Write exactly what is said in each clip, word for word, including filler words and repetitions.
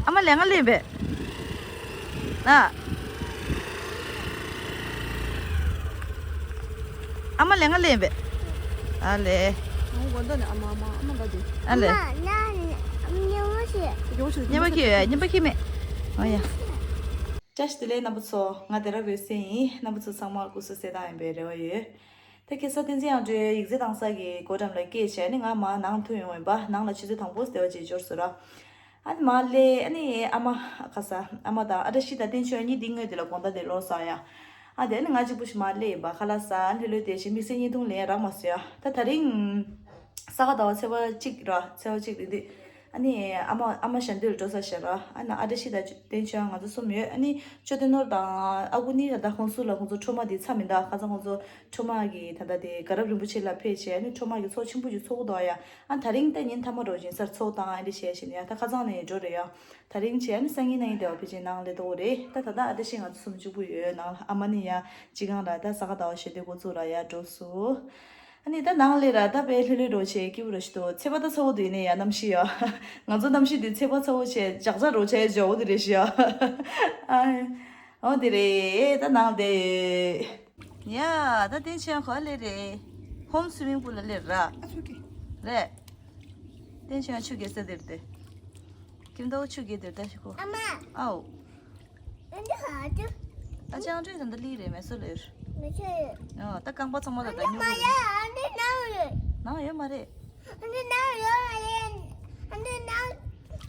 ཨ་མ་ལེ་ང་ལེན་པས། ཨ། ཨ་མ་ལེ་ང་ལེན་པས། ཨ་ལེ། ཨ་ལེ། ཉི་མ་ཁྱེར་ཡོད། ཉི་མ་ཁྱེར་མེད། ཨོ་ཡ། བཀྲ་ཤིས་བདེ་ལེགས་རྣམ་པ་ཚོ། ང་དེ་ར་བོད་སེ་ཡིན། རྣམ་པ་ཚོ་ཚང་མ་སྐུ་གཟུགས་གསལ་ཐང་ཡིན་པའི་རེ་བ་ཡོད། ད་ཁ་སང་བསྟན་འཛིན་དབྱངས་སྒྲོན་ཡིག་ཚད་བཏང་ས་གི་སྒོ་འགྲམ་ལ་སྐད་བྱས་ནས། ང་མར་ནང་ཐོན་ཡོང་བ་ཡིན་པ། ནང་ལ་ཆུ་ཚོད་དང་པོ་དེ་བ་ཅིག་འབྱོར་སོང་ར། ཨ་ནི་མར་སླེབས། ཨ་ནི་ཨ་མ་ཁ་ས་ཨ་མ་དང་ཨ་བཀྲ་ཤིས་དང་བསྟན་ཆོས་གཉིས་འདི་སྔོན་དེ་ལ་དགོང་དག་དེ་ལོག་སོང་ཡ། ཨ་དེ་ནི་ང་གཅིག་པུ་ཞིག་མར་སླེབས་ཡིན་པ། ཁ་ལག་ཟ། ཨ་ནི་ལྷོད་ལྷོད་བསྡད་བྱས་དམིགས་བསལ་བརྙན་ཐུང་ལེན་རག་མ་སོང་ཡ། ད་དེ་རིང་ས་ག་ཟླ་བ་ཚེས་པ་གཅིག་ར། ཚེས་པ་གཅིག་རེད་འདི། ཨ་ནི་ཨ་མ་ཨ་མ་ཞལ་འདོན་འགྲོ་ས་ཞིག་ར། ཨ་ནི་ཨ་བཀྲ་ཤིས་དང་བསྟན་ཆོས་ང་ཚོ་གསུམ་ཡོད། ཨ་ནི་ཅོ་ཏི་ནོར་དང་ཨ་ཁུ་ནི་ད་ལྟ་ཁོང་ཚོ་ལ་ཁོང་ཚོ་ཁྲོ་མ་དེ་ཚར་མི་འདུག་ཁ་སང་ཁོང་ཚོ་ཁྲོ་མ་གི་ད་ལྟ་དེ་དགའ་རབ་རིན་པོ་ཆེ་ལ་ཕེབས་བྱས། ཨ་ནི་ཁྲོ་མ་གི་ཚོགས་ཆེན་པོ་ཞིག་ཚོགས་འདུག་ཡ། ཨ་ད་རིང་ད་ཉིན་མཐའ་མ་འགྲོ་བཞིན་སར་ཚོགས་དང་ཨ་འདི་བྱས་བཞིན་ཡ། ད་ཁ་སང་ནས་འགྲོ་རེད་ཡ། ད་རིང་བྱས་ཨ་ནི་སང་ཉིན་གནངས་ཉིན་དེ་བ་ཕལ་ཆེར་ནང་སླེབས་དོ་རེད། ད་ད་ལྟ་ཨ་བཀྲ་ཤིས་ང་ཚོ་གསུམ་གཅིག་པུ་ཡོད་ནང་ལ། ཨ་མ་ནི་ཡ་སྤྱི་ཁང་ལ་ད་ས་ག་ཟླ་བ་ཞེ་དེ་འགོ་བཙུགས་ར་ཡ་འགྲོ་སོང་། ཨ་ནི་ད་ནང་ལས་ར་ད་དཔེ་ལྷོད་ལྷོད་འགྲོ་བྱས་སྐྱིད་པོ་ར་ཞིག་འདུག་ཚེས་པ་ད་ཚ་བོ་དུས་ནས་ཡ་གནམ་གཤིས་ཡ། ང་ཚོ་གནམ་གཤིས་དུས་ཚེས་པ་ཚ་བོ་བྱས་ཇག་ཇག་རོ་བྱས་ཇོ་བོ་དེ་རེད་ཤི་ཡ། ཨ་འོ་དེ་རེད། ད་ནང་དེ་ཡ། ད་བསྟན་ཆོས་ག་ལེ་རེད། ཧོམ་སུ་མིང་པུལ་ལ་སླེབས་ར། ཨ་ཆོ་གི་རེད། བསྟན་ཆོས་ཆུ་རྐྱལ་ས་དེར་དེ། ཁྱིམ་ཐོག་ཆུ་རྐྱལ་དེར་ད་ཤི་ཁོ། ཨ་མ། ཨའོ། ཨ་ཅང་ཀྲོས་ད་འདི་ལི་རེད་མེ་སོ་ལེར། ཨོ་ད་རྐང་པ་ཚང་མ་ད་ད་ཉུག་ལེར། ནང་ཡོད་མ་རེད།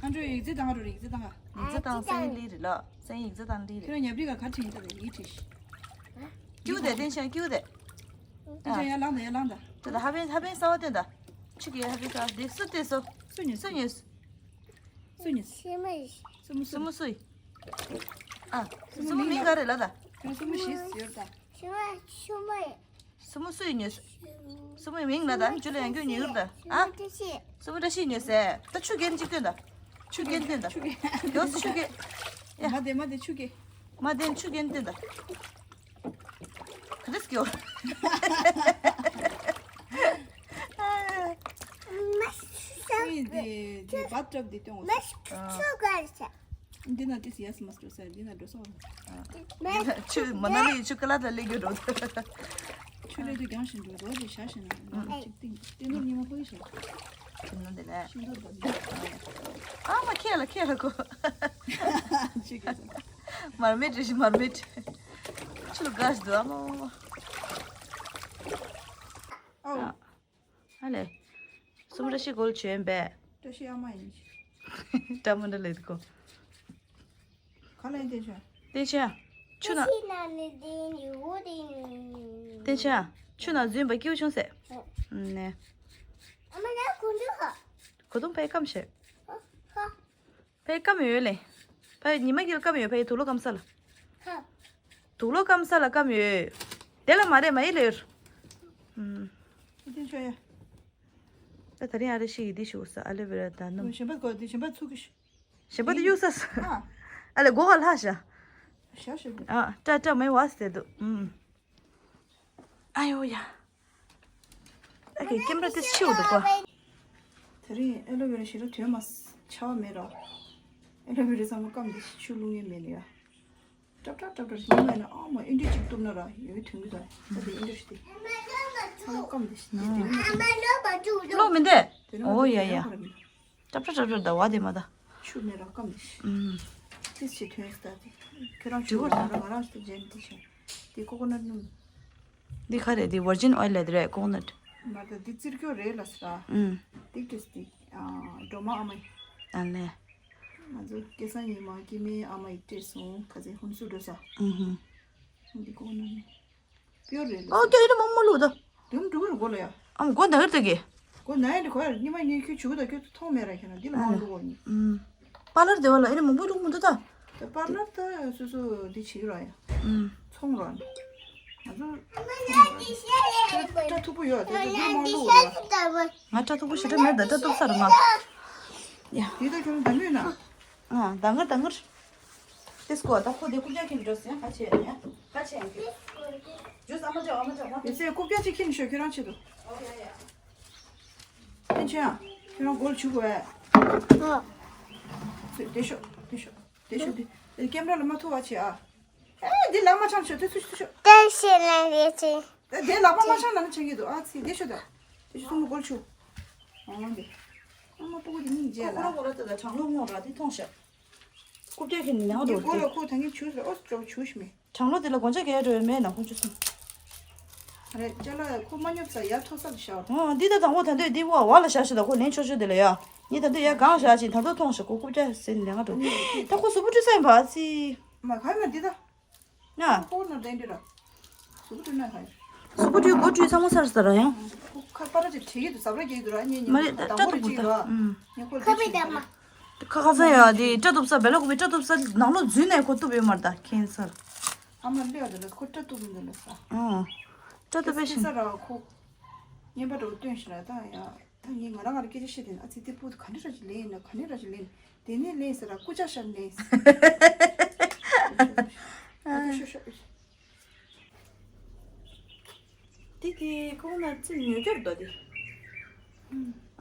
ཨ་ཀྲོས་ཡིག་ཚད་དང་རུ་རེད། ཡིག་ཚད་དང་། ཡིག་ཚད་དང་སང་ཉིན་ལི་རེད་ལ། སང་ཉིན་ཡིག་ཚད་དང་ལི་རེད། ཁྱོད་ཉབ་རི་ག་ག་ཁྲིད་ཡིན་ད་རེད་ཡིག་ཁྲིད། ཀྱུ་དེ་བསྟན་ཆོས་ཀྱུ་དེ། བསྟན་ཆོས་ཡར་ལངས་ད་ཡར་ལངས་ད། ད་ཧ་པན་ཧ་པན་གསར་བ་སྟོན་ད། ཆུ་གི་ཧ་པན་གསར་བ་དེ་སུ་དེ་སུ། སུ་ཉོས་སུ་ཉོས། སུ་ཉོས། སུ་མོ་སུ་མོ་སུ་ཡིན། ཨ། སུ་མོ་མིང་ག་རེ་ལ་ད། ཁྱོད་སུ་མོ་ཞིག་ཡོད་ད། སུ་མོ་སུ་ཡིན་ཉོས། སུ་མོ་སུ་ཡིན་ཉོས་ཟེར། སུ་མོའི་མིང་ལ་ད་ཇུ་ལ་ཡང་ཁྱོད་ཉོས་ཡོད་ད། ཨ། སུ་མོ་བཀྲ་ཤིས་ཉོས་ཟེར། ད་ཆུ་རྐྱལ་གཅིག་སྟོན་ད། ཆུ་རྐྱལ་སྟོན་ད། ཆུ་རྐྱལ། ཡོ་སུ་ཆུ་རྐྱལ། ཡ། མ་དེ་མ་དེ་ཆུ་རྐྱལ། མ་དེ་ཆུ་རྐྱལ་སྟོན་ད། ག་རེ་སྐྱོ། སུ་ཡིན་དེ་དེ་བ་ཏྲབ་དེ་སྟོན་འོ། འདི་ན་ཏིས་ཡས་མ་སྤྲོ་ས་འདི་ན་འགྲོ་སོང་། ཆུ་མ་ན་ལི་ཆུ་ཀ་ལ་ད་ལེ་གི་འགྲོ། ཆུ་ལེ་དུ་རྒྱང་ཞིང་འགྲོ་རོ་དེ་ཤ་ཞིང་ན་ཅིག་ཏིང་ཏེ་ནོ་ཉི་མ་ཁོ་ཡི་ཤ། ཁྱིམ་ནང་དེ་ལས། ཤིང་རྡོག་དང་། ཨ་མ་ཁྱེད་ལ་ཁྱེད་ལ་གོ། ཆུ་གི་ས། མར་མེད་རེ་ཞིག་མར་མེད། ཆུ་ལ་དགའ་ཞིག་འདུག་ཨ་མ། ཨོ། ཨ་ལེ། སུམ་བཀྲ་ཤིས་སྒོ་ལ་བྱོན་པས། བཀྲ་ཤིས་ཨ་མ་ཡིན། བཀྲ་མ་འདྲ་ལེ་གོ། ག་ལ་ཡིན་བསྟན་ཆོས། བསྟན་ཆོས། ཆུ་ན། བསྟན་ཆོས། ཆུ་ན་འཛུལ་བ་སྐྱིད་པོ་བྱུང་ཟེར། ནས། གོ་དུང་ཕའི་སྐམ་བྱས། ཕའི་སྐམ་ཡོད་ལེ། ཕའི་ཉི་མ་གིར་སྐམ་ཡོད། ཕའི་དུག་ལོག་སྐམ་ས་ལ། དུག་ལོག་སྐམ་ས་ལ་སྐམ་ཡོད། དེ་ལ་མ་རེད་མ་ཡི་ལེར། ཨུམ། ཨ་དེ་ཆོ་ཡ། ད་ད་རིང་ཨ་རེ་ཞིག་གི་འདི་ཞུ་ས་ཨ་ལེ་བེ་ར་ད་ནུམ། གཞན་པ་གོ་འདི་གཞན་པ་ཚུགས་ཀྱི་ཤོག་གཞན་པ་དེ་གཡུག་ས་ས། ཨ་ལེ་སྒོ་ཁ་ལྷག་ཤ། ཤ་ཤ་གི། ཨ་ཏྲ་ཏྲ་མེ་བ་སྟེ་དུ། ཨུམ། ཨ་ཡོ་ཡ། ཨ་ཀེ་ཀེམ་ར་དེ་ཆེའུ་འདུག་གོ། དེ་རིང་ཨེ་ལོ་བེ་ར་ཞེ་དྲག་དོན་མ་ཆ་བ་མེད་ར། ཨེ་ལོ་བེ་ར་ཚང་མ་སྐམ་དེ་ཆུ་བླུག་ཡས་མེད་ལ་ཡ། ཏྲབ་ཏྲབ་ཏྲབ་ཏྲབ་ཉི་མ་ཡིན་ན་ཨ་མ་ཨེ་འདྲ་ཅིག་གཏུབ་ན་ར་ཡོད་དོན་གི་ད་ད་དེ་ཨེ་འདྲ་ཞིག་དེ། ཚང་མ་སྐམ་དེ་ཞིག་དེ་དེ་ནི་མ་དེ། ལོ་མི་འདས། དེ་ནི་མ་ཨོ་དེ་ཡ་ཡ། ཡོད་པ་ར་མི་འདུག་ཏྲབ་ཏྲབ་ཏྲབ་ཏྲབ་ཟླ་བ་དེ་མ་ད། ཆུ་མེད་ར་སྐམ་དེ་ཞིག་ཨུམ། ཏིས་ཞིག་ཐོན་སི་ད་དེ། ཁྱོད་རང་ཆུ་འགྲིག་གོ་ང་རང་ང་རང་ཞིག་ཏུ་རྗེན་དེ་ཞིག་དེ་ཀོ་ཀོ་ནཊ་སྣུམ། འདི་ག་རེད། འདི་ཝར་ཇིན་ཨོ་ཡལ་ལབ་དེ་རེད། ཀོ་ཀོ་ནཊ། མ་ད་འདི་རྩིར་སྐྱོ་རེད་ལ་ས། ཨུམ། འདི་ཏིས་འདི་ཨ་སྒྲོལ་མ་ཨ་མ་ཡི། ཨ་ལེ། ང་ཚོ་སྐལ་བཟང་ཉི་མ་སྐྱེ་དམན་ཨ་མ་ཡི་སྤྲད་སོང་། ཁ་ཚེ་ཧུན་སུར་འགྲོ་ས། ཨུ་ཧུ། འདི་ཀོ་ཀོ་ནཊ་ནི། སྐྱོ་རེད་ལ། ཨོ་སྐྱོ་ཡིན་ན་མང་མང་བླུགས་ད། དུམ་དུམ་རུ་གོ་ལ་ཡ། ཨམ་གོ་ད་གར་ད་གི། གོ་ན་ཡ་འདི་གོ་ཡ་ཉི་མ་ཉི་ཁྱོད་བྱུག་ད་ཁྱོད་ཐོང་མེད་ར་ཁྱོད་ན་འདི་ལ་མང་བླུགས་གོ་ནི། ཨུམ། པ་ལར་དེ་བ་ལ་ཨེ་རེ་མང་པོ་བླུགས་མི་འདུག་ད། ད་པ་ལར་ད་སོ་སོ་འདི་བྱེད་ར་ཡ། ཨུམ། ཚོང་ར་ནི། ང་ཚོ་ཚོང་ར་ནི། ད་ཐུག་པོ་ཡོད་ད་ད་འདི་མང་བླུགས་ར། ང་སྐྲ་མཐུག་པོ་ཞེ་དྲག་མེད་ད། སྐྲ་མཐུག་ས་རུ་མ། ཡ། དེ་ད་ཁྱོད་ལ་ད་མོད་ན། ཨ་ད་ངར་ད་ངར། དེ་སྐོར་ད་ཁོ་དེ་རྐུབ་བཀྱག་ཁྱེར་འགྲོ་ཟེར་ཡ། ཁ་ཆེ་ཡ་ཁ་ཆེ་ཡ་ཁྱེར། ཇུས་ཨ་མ་ཅག་ཨ་མ་ཅག་ཨ་མ་ཅག་ཡོད་ཚད་རྐུབ་བཀྱག་ཅིག་ཁྱེར་ནས་ཤོག་ཁྱོད་རང་ཆེད་དུ། ཨོ་ཡ་ཡ། ཕན་ཆེན་ཨ། ཁྱོད་རང་སྒོར་བྱུག་དགོས་ཨ། དེ་ཤོག་དེ་ཤོག་དེ་ཤོག་དེ། ཀེམ་ར་ལ་མ་ཐུག་པ་བྱེད་ཨ། ཨེ་འདི་ལག་མ་འཆང་ཤོག་དེ་ཚུ་ཤོག་དེ་ཤོག་དེ་ཤེས་ལན་རེད་ཅེ། དེ་ལག་པ་མ་འཆང་ན་ནི་འཆང་གི་འདུག་ཨ་ཚི་དེ་ཤོག་ད། དེ་ཤོག་སུ་མོ་སྒོར་ཆུ། ཨང་དེ། ཨ་མ་སྤུ་གུ་དེ་སྙིང་རྗེ་ལ། ཁོ་ར་ཁོ་ར་དེ་ད་གྲང་ལོ་སྔོན་ར་དེ་མཐོང་ཤག་རྐུབ་བཀྱག་གི་ནི་ལེང་འདི་འགྲོ་སྒོ་ལ་ཁོ་ད་ངས་ཆུ་ཟེར་ཨོ་ཅོག་ཆུ་ཤི་མེད། གྲང་ལོ་དེ་ལ་དགོན་ཆ་གས་འགྲོ་ཡོད་མེད་ན་ཁོང་ཆུ་སོང་། རེད་ཅ་ལག་ཁོ་མ་ཉོབ་ས་ཡར་མཐོ་ས་ལ་ཤར། ཨོ་འདི་ད་དང་པོ་ད་འདོད་འདི་བ་བ་ལ་བཞག་ཤི་ད་ཁོ་ལེན་ཆོག་ཆོག་དེ་ལ་ཡ། ངས་ད་འདོད་ཡར་གང་བཞག་ཅིང་ད་དུང་མཐོང་ཤི་ཁོ་རྐུབ་བཀྱག་ཟེར་ནི་ལེང་འགྲོ། ད་ཁོ་གཟུགས་པོ་བཀྲུས་ས་ཡིན་པ་ཨ་ཙི། མ་ཁ་མ་འདི་ད། ན། ཁོ་ན་དེ་འདི་ར། གཟུགས་པོ་བཀྲུས་ན་ཧ། གཟུགས་པོ་བཀྲུས་མགོ་བཀྲུས་ཚང་མ་ཚར་ས་ར་ཡང་། ཁོ་ཁ་པར་ཅིག་བྲིས་ཡོད་དུ་ཟབ་ར་རྒྱས་དུ་ར་ཉེ་ཉེ་མ་རེད་ད་དང་པོ་སྐྲ་རེ་གཏུབ་ཅིག་ད་ར། ཨུམ། ཉེ་ཁོ་ཁ་ལ་པི་ཅིག་ད་མ། ཁ་ཁ་ས་ཡ་དེ་སྐྲ་གཏུབ་ས་བེ་ལ་ཀུ་པི་སྐྲ་གཏུབ་ས་ནང་ལོགས་འཛུལ་ནས་ཁོ་གཏུབ་ཡོད་མ་རེད་ད་ཁེན་སར། ཨ་མ་ལེ་བ་དེ་ལ་ཁོ་སྐྲ་གཏུབ་མི་འདུག་ལ་ས། ཨོ། སྐྲ་གཏུབ་པའི་ཁེ་ཤིན། ས་ར་ཁོ། ངན་པ་འགྲོ་སྟོན་ཞིག་ར་ད་ཡ། ད་ངས་ང་རང་ང་རང་སྐད་ཆ་བཤད་དེ་ཨ་ཙི་དེ་སྤུ་ག་འདྲ་ར་ཅིག་ལེན་ཡིན་ན་ག་འདྲ་ར་ཅིག་ལེན་དེ་ནས་ལེན་ཟེར་ར་སྐུ་ཅག་ཤར་ལེན། ཨ་ཤོ་ཤོ། དེ་དེ་ཁོང་ན་ཙི་ཉོ་རྒྱུར་འདུག་དེ།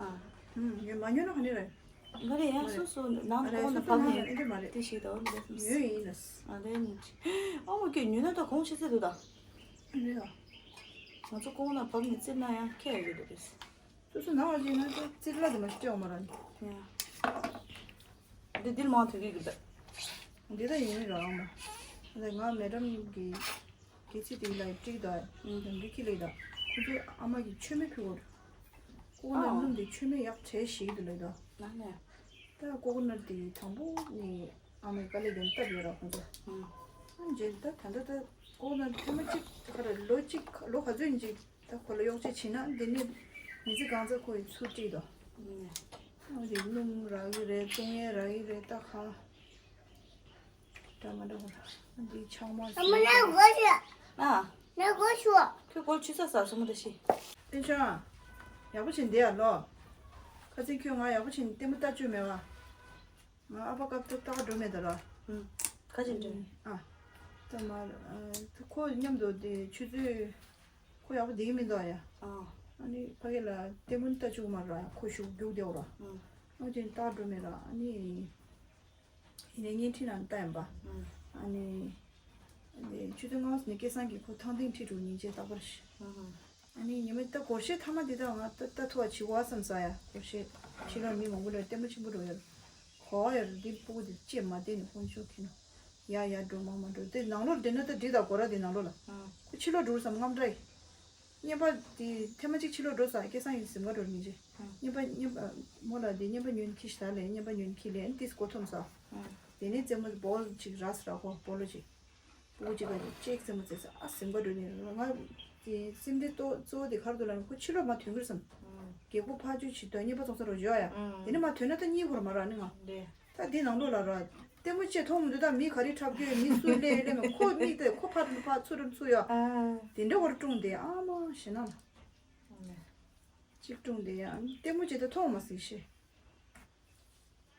ཨ། ཡོད་མ་ཉོ་ན་ག་ནས་རེད། མ་རེད་ཡང་སོ་སོ་ནང་ཁོང་ན་བབས་ནས་དེ་ཞིག་དང་འདི་ཉོ་ཡིན་ལ། ཨ་ལས་ཉོ་ཅི། ཨ་མ་ཁྱོད་ཉོ་ན་ད་གོང་ཆེ་ཚད་འདུག་ད། རེད་ཨ། ང་ཚོ་ཁོང་ན་བབས་ནས་ཙི་ན་ཡང་ཁྱད་ཡོད་འདུག་དེ། སོ་སོ་ནང་ལ་བྱས་ན་ད་ཙི་ལ་དེ་མ་སྤྲད་འོང་མ་ར་ནི། འདི་འདིར་མང་དུ་གི་གི་ད། འདི་ད་ཡིན་ར་ཨ་མ། ང་མེ་ཌམ་གི་སྐྱེ་ཚིག་དེ་ལ་ཀྲིག་ད་ཡང་འདི་ཁི་ལེ་ད། ཁོ་ཚོ་ཨ་མ་གི་མཆོད་མེ་ཕུལ་བར། ཀོ་ཀོ་ནཊ་སྣུམ་དེ་མཆོད་མེ་ཡག་གྲས་ཤིག་ཏུ་ལེ་ད། ད་ཀོ་ཀོ་ནཊ་དེ་དང་པོ་ནི་ཨ་མའི་དཀའ་ལས་དེ་བཏབ་ཡོད་ར་ཁོ་ཚོ། ཨ་རྗེས་ད་ད་ད་ད་ཀོ་ཀོ་ནཊ་ཐེངས་མ་གཅིག་ག་རེ་ལོ་གཅིག་ལོ་ག་ཚོད་ཡིན་གཅིག་ད་ཁོ་ལ་གཡོག་བྱེད་བྱེད་ན་འདི་ནས་མི་ཚེ་གང་ཚ་ཁོ་ཡི་ཚུར་བྲིས་དོ། ཨ་འདི་སྣུམ་རག་གི་རེད་བཙོང་ཡས་རག་གི་རེད་ད་ཁ། འདྲ་མ་འདྲ་ཁོ་འདི་ཆང་མ་ཨ་མ་ལ་སྒོ་ཕྱུ། ཨ། ལ་སྒོ་ཕྱུ། ཁོས་སྒོ་ཕྱུ་ས་ས་སོ་མོ་ད་ཤི། ཨེ་ཆང་། ཡག་པོ་བྱེད་འདི་ཡ་ལོ། ཁ་སང་ཁྱོད་ང་ཡག་པོ་བྱེད་ལྟད་མོ་ལྟ་བཅུག་མེད་བ། ང་ཨ་ཕ་སྐབས་ཐོག་ལྟ་ག་འགྲོ་མེད་ད་ར། ཁ་ཅིག་འདྲ། ཨ། ད་མ། ཁོ་མཉམ་དུ་དེ་ཆུ་ཚོད། ཁོ་ཡག་པོ་བསྡད་ཀྱི་མི་འདུག་ཨ་ཡ། ཨ་ནི་ཕ་གི་ལ་ལྟད་མོ་ལྟ་བཅུག་མ་ར་ཁོ་ཞུགས་རྒྱུགས་བསྡད་འོ་ར། ཨ་ཅེ་ལྟ་འགྲོ་མེད་ར་ཨ་ནི། ཡིན་ནའི་བརྙན་འཕྲིན་ནང་ལྟ་ཡིན་པ། ཨ་ནི། ཆུ་ཚོད་ལྔ་པ་ནས་སྐལ་བཟང་གིས་ཁོ་ཐང་སྟེང་ཁྲིད་འགྲོ་ཉིན་བྱེད་རྟག་པར་ཞིག་ཨ་ནི་ཉི་མ་ད་སྒོར་གཞས་ཐ་མ་འདི་དག་ང་ད་ལྟ་ཐུ་བ་བྱི་བ་བསམ་ས་ཡ་སྒོར་གཞས། ཕྱི་ལོགས་མི་མང་པོ་ལ་ལྟད་མོ་ཆེན་པོ་འགྲོ་ཡོད། གོ་བ་ཡོད་འདི་སྤུ་གུ་འདི་ལྕེ་མ་བདེ་ནས་དཀོན་མཆོག་མཁྱེན་ནོ། ཡ་ཡ་འགྲོ་མ་མ་འགྲོ་དེ་ནང་ལོགས་བསྡད་ན་ད་འདི་དག་སྒོ་ར་འདི་ནང་ལོགས་ལ། ཁོ་ཕྱི་ལོགས་འགྲོ་བསམ་རྔམ་དྲ་ཡི། བརྙན་པ་དེ་ཐེངས་མ་གཅིག་ཕྱི་ལོགས་འགྲོ་ས་སྐལ་བཟང་ཡིན་གཟིམ་ག་འགྲོ་ཉིན་ཅི། བརྙན་པ་བརྙན་པ་མོ་ལ་དེ་བརྙན་པ་ཉོན་ཁྱི་ཞིག་ལས་བརྙན་པ་ཉོན་ཁྱི་ལས་ཏིས་གོ་ཐོམ་ས། དེ་ནས་རྩེད་མོ་སྦོལ་ཅིག་ར་ས་ར་ཧོ་སྦོ་ལོ་ཅིག་སྤུ་གུ་གཅིག་ག་ཅིག་ཅེག་རྩེད་མོ་རྩེ་ས་ཨ་གཟིམ་ག་འགྲོ་ནས་ང་དེ་སེམས་ཁྲལ་གཙོ་གཙོ་བོ་དེ་ག་རེ་འདུག་ལབ་ན་ཁོ་ཕྱི་ལོགས་མ་ཐོན་གི་བསམ། རྒད་པོ་ཕ་ཇོ་ཅིག་དོན་བརྙན་པ་ཚོང་ས་རོ་བཞོ་ཡ། དེ་ནས་མ་ཐོན་ན་ད་གཉིད་ཁོར་མ་ར་ནི་ང་། ད་འདི་ནང་ལོགས་ལ་ར། ལྟད་མོ་བཅས་མཐོང་མི་འདུག་ད་མི་ག་རེ་འཁྲབ་རྒྱུ་མི་སུ་སླེབས་སླེབས་མེད་ཁོ་མིག་དེ་ཁོ་ཕར་ཕར་ཚུར་ཚུར་ཡོད། དེ་འདྲ་བར་ཀྲུང་དེ་ཨ་མ་ཞེ་ན་ལ། གཅིག་ཀྲུང་དེ་ཡང་ལྟད་མོ་བཅས་ད་མཐོང་མ་སྲིད་ཤེ།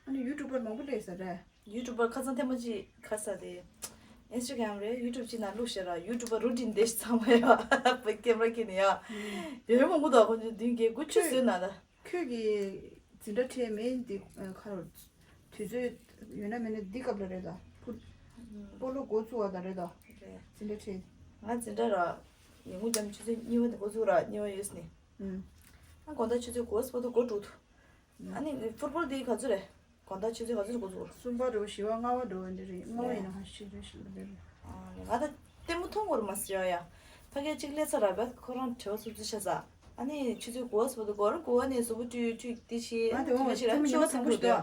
ཨ་ནི་ཡུ་ཊུབ་པར་མང་པོ་སླེབས་ས་རེད། ཡུ་ཊུབ་པར་ཁ་སང་ལྟད་མོ་ཅིག་ཁ་ས་དེ། ཨིན་སི་ཊ་གྷ་རམ་རེད་ཡུ་ཊུབ་ཅིག་ནང་བླུགས་ཤེ་ར་ཡུ་ཊུབ་པར་རུ་ཊིན་དེ་ཞིག་ཚང་མ་ཡོད་པ་ཀེམ་ར་ཁྱེར་ནས་ཡ། ཡོད་མང་པོ་འདུག་ཁོ་ཚོ་མདུན་གྱི་དགུ་བཅུ་ཟོས་ན་ད། ཁྱོད་ཀྱི་འཛིན་གྲྭ་ཁྲལ་མེད་འདི་ཁ་རོ། དུས་ཚོད་ཡོད་ན་མེད་ན་འདི་སྐབས་ལ་རེད་ད། སྤོ་ལོ་འགོ་བཙུགས་པ་ད་རེད་ད། འཛིན་གྲྭ་ཁྲལ། ང་འཛིན་གྲྭ་ར། ཉིན་གུང་རྒྱབ་ཆུ་ཚོད་གཉིས་པ་དེ་འགོ་བཙུགས་ར་གཉིས་པ་ཡོད་ནི། ཨ་དགོང་དག་ཆུ་ཚོད་དགུ་པ་སྤོ་ཏོ་འགོ་འགྲོ་ཐུབ། ཨ་ནི་ཕུར་ཕུར་འདི་ག་ཚོད་རེད། དགོང་དག་ཆུ་ཚོད་ག་ཚོད་འགོ་ཚུགས། གསུམ་པ་འགྲོ་བཞི་པ་ལྔ་པ་འགྲོ་འདི་རེད་ལྔ་པ་ཡིན་ན་ཧ་ཤི་རེ་ཤི་ལ་རེད། ང་ད་ལྟད་མོ་མཐོང་དགོས་རེད་མ་ཟེར་ཡ། ཕ་གིར་གཅིག་སླེབས་ཚར་ར་བས་ཁོ་རང་བྲེལ་བ་སུབ་སུབ་བྱས་ས། ཨ་ནི་ཆུ་ཚོད་དགུ་པ་སྤོ་ཏོ་འགོར་དགུ་པ་ནས་གཟུགས་པོ་བཀྲུས་བཀྲུས་འདི་བྱས། ང་དེ་འོང་ལྟད་མོ་ཉི་མ་དང་པོ་ཞིག་འདུག་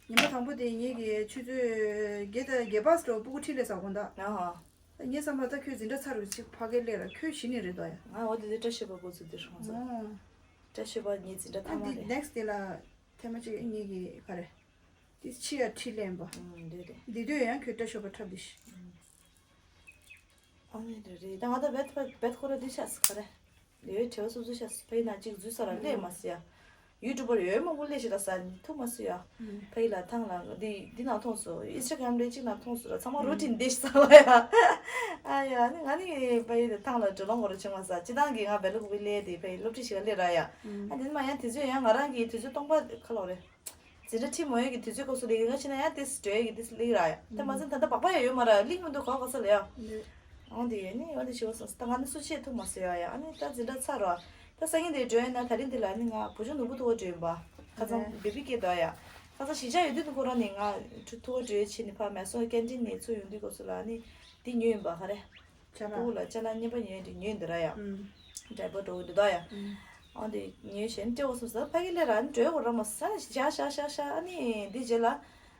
ཉི་མ་དང་པོ་དེ་ངེད་ཀྱི་ཆུ་ཚོད་བརྒྱད་དང་བརྒྱད་པ་སྤོ་ཏོ་སྤུ་གུ་ཁྲིད་སླེབས་ས་དགོང་དག་ཨ་ཧ། ངས་བསམ་པ་ད་ཁྱོད་འཛིན་གྲྭ་ཚར་རུ་ཅིག་ཕ་གིར་སླེབས་ར་ཁྱོད་གཞི་ནས་རེད་དོ་ཡ། ང་འོ་དེ་དེ་བཀྲ་ཤིས་པ་འགོ་ཚུགས་དེ་སོང་ཙང་། ཨོ། བཀྲ་ཤིས་པ་ངའི་འཛིན་གྲྭ་ཐ་ཨ་མ་འདི་རེད། ནེག་སི་དེ་ལ་ཐེངས་མ་གཅིག་ངེད་ཀྱི་ག་རེ། དེ་ཕྱི་ཡ་ཁྲིད་ལེན་པ། ཨང་འདི་རེད། འདི་དུས་ཡང་ཁྱོད་བཀྲ་ཤིས་པ་འཁྲབ་དེ་ཤི། ཨ་ནི་རེད་རེད་ད་ང་ད་བེད་བེད་ཁོ་ར་འདི་ཤ་སི་ག་རེ། ཡོད་བྲེལ་བ་སོབ་སོབ་ཤ་སི་ཕ་ཡི་ན་གཅིག་འཛུལ་ས་ར་སླེབས་མ་སི་ཡ། ཡུ་ཊུབ་པར་ཡོད་མང་པོ་སླེབས་ཤི་ར་ས་ནི་ཐུག་མ་སི་ཡ། ཕ་ཡི་ལ་ཐང་ལ་འདི་འདི་ནང་མཐོང་སོ་ཨིན་སི་ཊ་གྷ་རམ་རེ་གཅིག་ནང་མཐོང་སོ་ར་ཚང་མ་རུ་ཊིན་འདི་ཤི་ས་ལ་ཡ། ཨ་ཡ་ནི་ང་ནི་ཕ་ཡི་ཐང་ལ་འགྲོ་ལོང་གོ་ར་ཆེ་མ་ས་སྤྱི་བཏང་གི་ང་བེ་ལ་ཀུ་བི་ལེ་དེ་ཕ་ཡི་སློབ་ཁྲིད་ཤི་ག་སླེབས་ར་ཡ། ཨ་འདི་ནི་མ་ཡ་དེ་ཚོད་ཡ་ང་རང་གི་དུས་ཚོད་སྟོང་པ་ཁ་ལོ་རེད། འཛིན་གྲྭ་ཁྲིད་མ་ཡོད་ཀྱི་དུས་ཚོད་སྐབས་སུ་ལས་ཀ་ཕྱིན་ན་ཡང་དེ་སྒྲོལ་གྱི་དེ་སླེབས་ར་ཡ། ད་མ་ཚད་ད་ལྟ་སྦག་སྦག་ཡང་ཡོད་མ་ར་སླེབས་མི་འདུག་ག་ག་ས་ལ་ཡ། འོང་དེ་ཡོད་ནི་འོང་དེ་ཞུ་བ་སོང་ད་ང་ནི་སུ་ཆེད་ཐུག་མ་སོང་ཡ་ཡ། ཨ་ནི་ད་འཛིན་གྲྭ་ཚར་ར། ད་སང་ཉིན་དེ་འགྲོ་ཡིན་ན་ད་རིང་དེ་ལ་ནི་ང་བུ་ཆུང་ནོར་བུ་ཐུག་ག་འགྲོ་ཡིན་པ། ཁ་སང་བེ་བི་སྐད་དོ་ཡ། ཁ་སང་གཞིས་ཆགས་ཡོད་དུས་ནི་ཁོ་རང་ནི་ང་ཐུག་ག་འགྲོ་ཡ་ཆེ་ནི་ཕ་མེ་སོ་ཀན་ཊིན་ནས་ཚུར་ཡོང་དུས་སྐབས་སུ་ལ་ནི་དེ་ཉོས་ཡིན་པ་ག་རེ། ཅ་ལག་སྤུ་གུ་ལ་ཅ་ལག་རྙིང་པ་ཉོས་འདི་ཉོས་འདི་ར་ཡ། ཨུམ། འདྲ་པོ་འགྲོ་འདི་ད་ཡ། ཨུམ། ཨོ་འདི་ཉོས་བྱས་ནས་སྤྲད་འོ་སོང་ཟེར་ཕ་གི་ལས་ར་ནི་འགྲོ་འོ་ར་མ་ཟ་ནས་བཞག་བཞག་བཞག་བཞག་ཨ་ནི་འདི་རྗེས་ལ་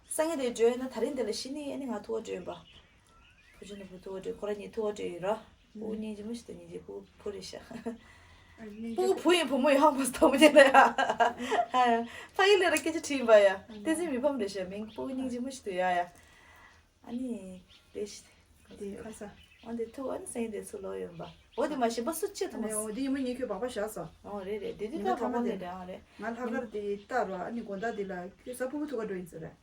སང་ཉིན་དེ་འགྲོ་ཡིན་ན་ད་རིང་འདི་ལ་ཤི་ནི་ཨ་ནི་ང་ཐུག་ག་འགྲོ་ཡིན་པ། བུ་ཆུང་ནི་བུ་ཐུག་ག་འགྲོ་ཁོ་ར་གཉིས་ཐུག་ག་འགྲོ་ཡིན་ར། སྤུ་གུ་སྙིང་རྗེ་མོ་ཞིག་ཏུ་སྙིང་རྗེ་སྤུ་གུ་བུ་རེད་ཤག་སྤུ་གུ་བུ་ཡིན་བུ་མོ་ཡིན་ཧ་མ་སྟོང་མོ་ཡིན་ལ་ཡ། ཕ་གི་ལས་ར་སྐད་ཆ་དྲིས་ཡིན་པ་ཡ། བསྟན་འཛིན་མི་ཕམ་རེད་ཤག་མིང་སྤུ་གུ་སྙིང་རྗེ་མོ་ཞིག་ཏུ་ཡ་ཡ། ཨ་ནི། དེ་ཤི། དེ་ཁ་ས། ཨ་འདི་ཐུག་ཨ་ནི་སེང་དེ་ཚུར་ལོག་ཡོང་པ། འོ་དེ་མ་གཞན་པ་སུ་ཆེད་དུ་མ། ཨ་ནི་འོ་དེ་ཉིན་མོ་ཉིན་ཁྱོད་སྦག་སྦག་བཞག་སོང་། ཨོ་རེད་རེད་དེ་དུས་ཉི་མ་ད་ཐ་མ་སྦག་སྦག་དེ་ལས་རེད་ཨ་རེད། ང་ལྷག་དཀར་དེ་ལྟ་རོགས་ཨ་ནི་དགོང་དག་དེ་ལ་ཁྱོད་གཟའ་ཕུར་བུ་ཐུག་ག་འགྲོ་ཡིན་ཟེར་རེད།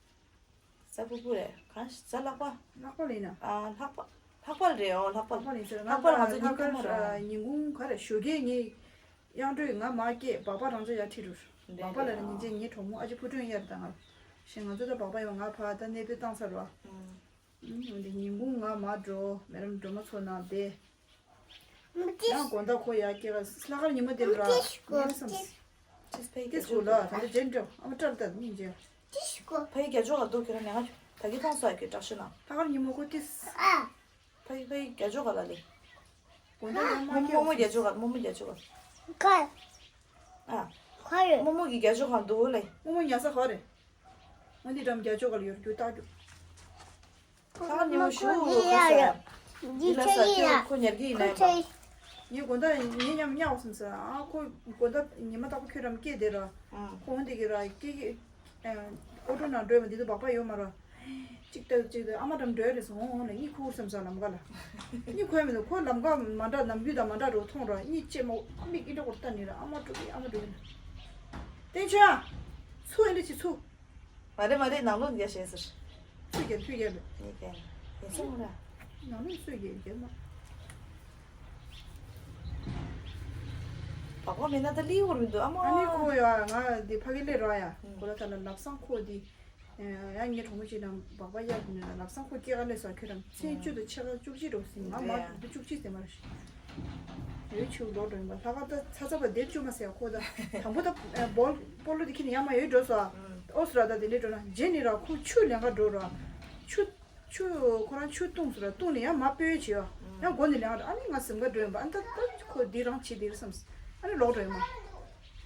གཟའ་ཕུར་བུ་རེད་གང་ཞིག་གཟའ་ལྷག་པ། ལྷག་པ་ལ་ཡིན་ན། ཨ་ལྷག་པ། ལྷག་པ་ལ་རེད་ཨོ་ལྷག་པ། ལྷག་པ་ལ་ཡིན་ཟེར་ང་ལྷག་པ་ལ་ང་ཚོ་ལྷག་ཉིན་དཀར་ཁ་མ་མོ་ར། ཉིན་གུང་ག་རེ་ཞོགས་ཀས་ངས། དབྱངས་སྒྲོལ་ང་མ་སྐད་སྦག་སྦག་རང་ཚོ་ཡར་ཁྲིད་རུ། སྦག་སྦག་ལ་རེད་ཉིན་རྗེས་ངའི་གྲོགས་མོ་ཨ་ཅེ་ཕུར་སྒྲོན་གཡར་དང་ང་། ཞེས་ང་ཚོ་ད་སྦག་སྦག་ཡོང་ང་ཕ་ད་གནས་སྤོས་བཏང་ཚར་བ། ཨུམ། འདི་ཉིན་གུང་ང་མ་འགྲོ་མེ་རམ་སྒྲོལ་མ་ཚོ་ནང་བསྡད། ཡང་དགོང་དག་ཁོ་ཡར་སྐྱེལ་ག་ལྷག་དཀར་ཉི་མ་དེ་ལ་ར་ངའི་བསམ། ཏིས་གོ་ལ་ད་ལྟ་རྗེས་འགྲོ་ཨ་མ་སྐྲག་ད་མི་མཇལ། ཕ་ཡི་རྒྱ་ཆོག་ག་འདུག་ཁྱེད་རང་ཉལ་ང་ད་གི་མཐོང་སོ་ཡ་གི་སྐྲག་ཤོད་ན། ལྷག་དཀར་ཉི་མ་ཁོ་ཏིས། ཕ་ཡི་ཕ་ཡི་རྒྱ་ཆོག་ག་ལ་ལེ། དགོང་དག་ཡང་མ་རྨོ་མོ་སྐྱེལ་རྒྱ་ཆོག་ག་རྨོ་མོ་རྒྱ་ཆོག་ག་ཁ། ཨ། ཁ་རེད། རྨོ་མོ་གི་རྒྱ་ཆོག་ག་འདུག་ལེ། རྨོ་མོ་ཉལ་ས་ག་རེད། ང་འདི་འགྲམ་རྒྱ་ཆོག་ག་ལ་ཡོད་རྒྱུ་ལྟ་རྒྱུ། ཁ་ཉི་མ་ཞུ་ཁ་ས་ཡ། འདི་ལ་ས་ཁྱོད་ཁོ་ཉལ་གི་ཡིན་ན་ཡིན་པ། ངས་དགོང་དག་ངའི་མཉམ་ཉལ་སོང་ཟེར་ཨ་ཁོ་དགོང་དག་ཉི་མ་རྟག་པར་ཁྱོད་རམ་སྐྱེལ་བསྡད་ར། ཁོ་འོང་དེ་གི་ར་སྐྱེལ་གི། ཨོ་ཊོ་ནང་འགྲོ་ཡོད་མ་འདི་དུ་སྦག་སྦག་ཡོད་མ་ར། གཅིག་ལྟ་གཅིག་ལྟ་ཨ་མ་འགྲམ་འགྲོ་ཡ་རེད་སོང་འོང་ལ་གཉིད་ཁུག་སེམས་སོང་ལམ་ཀ་ལ། གཉིད་ཁུག་ཡ་མི་འདུག་ཁོ་ལམ་ཀ་མ་འདྲ་ནམ་རྒྱུན་དང་མ་འདྲ་རུ་མཐོང་ར་གཉིད་ཅེ་མོ་མིག་ཨི་འདྲ་སྐོར་ལྟ་ནི་ར་ཨ་མ་འགྲོ་གི་ཨ་མ་འགྲོ་གི། བསྟན་ཆོས་ཨ། ཚུ་ཨེ་འདྲ་ཅིག་ཚུ། མ་རེད་མ་རེད་ནང་ལོགས་འདི་ག་བཤད་ཟེར། ཚུ་རྒྱབ་ཚུ་རྒྱབ་རེད། ངས་བལྟས་ནས་ཡིན་སོང་ར། ནང་ལོགས་ཚུ་རྒྱབ་རྒྱབ་མ། བག་བག་མེད་ན་ད་ལི་འུར་མི་འདུག་ཨ་མ། ཨ་ནི་ཁོ་ཡ་ང་འདི་ཕ་གི་ལས་ར་ཡ་ཁོ་ལ་ད་ལ་ལབ་སང་ཁོ་འདི། ཡང་ངའི་གྲོགས་མོ་ཅིག་དང་སྦག་སྦག་གཡར་ནས་ལབ་སང་ཁོ་སྐྱེལ་ག་སླེབས་སོང་ཁྱོད་རང་མཚན་བཅུ་དང་ཕྱེད་ཀ་བཅུ་གཅིག་འགྲོ་ཟིན་ང་མ་རེད་ཡ། འདི་བཅུ་གཅིག་ཟིན་མ་རེད། ཡོད་ཆུ་ལོག་འགྲོ་ཡིན་པ་ལྷག་དཀར་ད་ཚ་ཚ་བ་དེབ་བཅུ་མ་ཟེར་ཁོ་ད་དང་པོ་ད་སྦོལ་སྤོ་ལོ་དེ་ཁྱེར་ནས་ཡར་མར་ཡར་འགྲོ་སོང་ཨ། ཨོ་སི་ར་ད་དེ་འདྲས་འགྲོ་ན་རྗེས་ནས་ར་ཁོ་ཆུ་ལེན་ག་འགྲོ་ར། ཆུ། ཆུ་ཁོ་རང་ཆུ་བཏུང་སོང་ར་བཏུང་ནས་ཡར་མར་སྤོས་བྱས་ཨ། ཡང་སྒོ་ནས་ལེན་ག་འགྲོ་ཨ་ནི་ང་གཟིམ་ག་འགྲོ་ཡིན་པ་ཨ་ད་ད་ཁོ་འདི་རང་བྱེད་དེ་རེད་བསམ། ཨ་ནི་ལོག་འགྲོ་ཡིན་མ།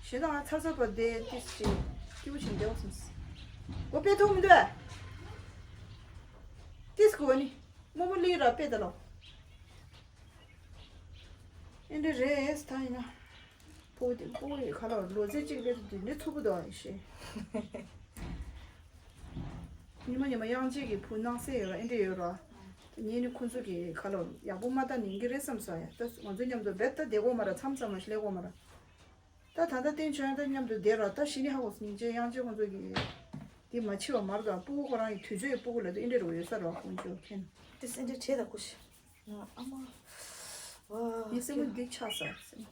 ཞེ་ད་ང་ཚ་ཚ་བ་དེ་ཏིས་ཅིག་སྐྱིད་པོ་བྱེད་བསྡད་པ་བསམ། སྒོ་སྤོས་ཐུབ་མི་འདུག་ཨ། ཏིས་སྒོ་ནི། རྨོ་མོ་ལི་ར་དཔེ་ད་ལོ། ཨེ་འདྲ་རེད་ད་ཡིན་ན། ཕོ་དེ་ཕོ་ཡི་ཁ་ལོ་ལོ་ཚད་གཅིག་སླེབས་དུས་འདི་འདྲ་ཚུགས་པོ་འདུག་ཨ་ཤེས། ཉི་མ་ཉི་མ་དབྱངས་ཅན་གྱི་བུ་སྣང་གསལ་ཡོད་ར་ཨེ་འདྲ་ཡོད་ར། ངས་ནི་ཁོ་ཚོ་གི་ཁ་ལོ་ཡག་པོ་མ་ལྟ་ནི་འགི་རེད་བསམ་སོང་ཡ་ད་ང་ཚོ་མཉམ་དུ་རྦད་ད་བསྡད་གོ་མ་ར་མཚམས་མཚམས་མ་ཞིག་སླེབས་གོ་མ་ར། ད་ད་ལྟ་བསྟན་ཆོས་ཡང་ད་མཉམ་དུ་བསྡད་ར་ད་གཞི་ནས་ཧ་གོ་སྙིང་རྗེ་དབྱངས་ཅན་ཁོང་ཚོ་གི་འདི་མ་འཆི་བ་མར་དང་སྤུ་གུ་ཁོ་རང་གི་དུས་ཚོད་སྤུ་གུ་ལ་དུ་ཨེ་འདྲ་རུ་ཡོད་ས་ར་ཁོང་ཚོ་མཁྱེན། དེ་སེ་འདྲ་བྱས་ད་ཁུ་ཤི། ཨ་མ། ངའི་སེམས་པ་འདི་ཆགས་ས་སེམས།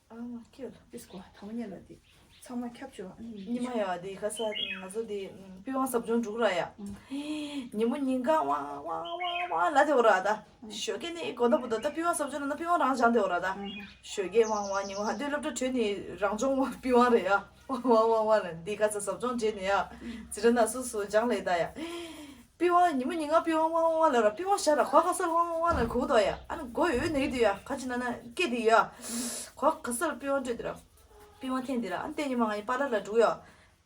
ཨ་མ་སྐྱིད་ལ། དེ་སྐོ་དང་ཉེ་ལ་དེ་ཚང་མ་ཁྱབ་ཆོག་ཨ་ནི། ཉི་མ་ཡ་དེ་ཁ་ས་ང་ཚོ་དེ་པི་ཝང་ཟབ་སྦྱོང་འགྲུག་ར་ཡ། ཉིན་མོ་ཉིན་གང་ཝང་ཝང་ཝང་ཝང་ལ་དེ་འོ་ར་ད། ཞོགས་ཀས་ནི་དགོང་དག་བུ་དོ་ད་པི་ཝང་ཟབ་སྦྱོང་ན་ན་པི་ཝང་རང་སྦྱང་དེ་འོ་ར་ད། ཞོགས་ཀས་ཝང་ཝང་ཉིན་མོ་ཧ་དུས་སློབ་གྲྭ་གྲོལ་ནི་རང་སྦྱོང་ཝང་པི་ཝང་རེད་ཡ། ཝང་ཝང་ཝང་ཝང་ལ་འདི་ཁ་ས་ཟབ་སྦྱོང་བྱས་ནི་ཡ། ཛི་ར་ན་སུ་སུ་སྦྱང་ལེ་ད་ཡ། པི་ཝང་ཉི་མ་ཉིན་གང་པི་ཝང་ཝང་ཝང་ཝང་ལ་ར་པི་ཝང་ཤ་ར་གོ་ག་ས་ཝང་ཝང་ཝང་ལ་གོ་དོ་ཡ། ཨ་ནི་གོ་ཡོད་ནི་དུ་ཡ་ག་ཅི་ན་ན་སྐད་དི་ཡ། གོ་ག་ས་ལ་པི་ཝང་སྤྲོད་དི་ར། པི་ཝང་འཐེན་དི་ར་ཨ་ནི་ཏེ་ཉི་མ་ང་ཡི་པཱ་ལར་ལ་འགྲོ་ཡ།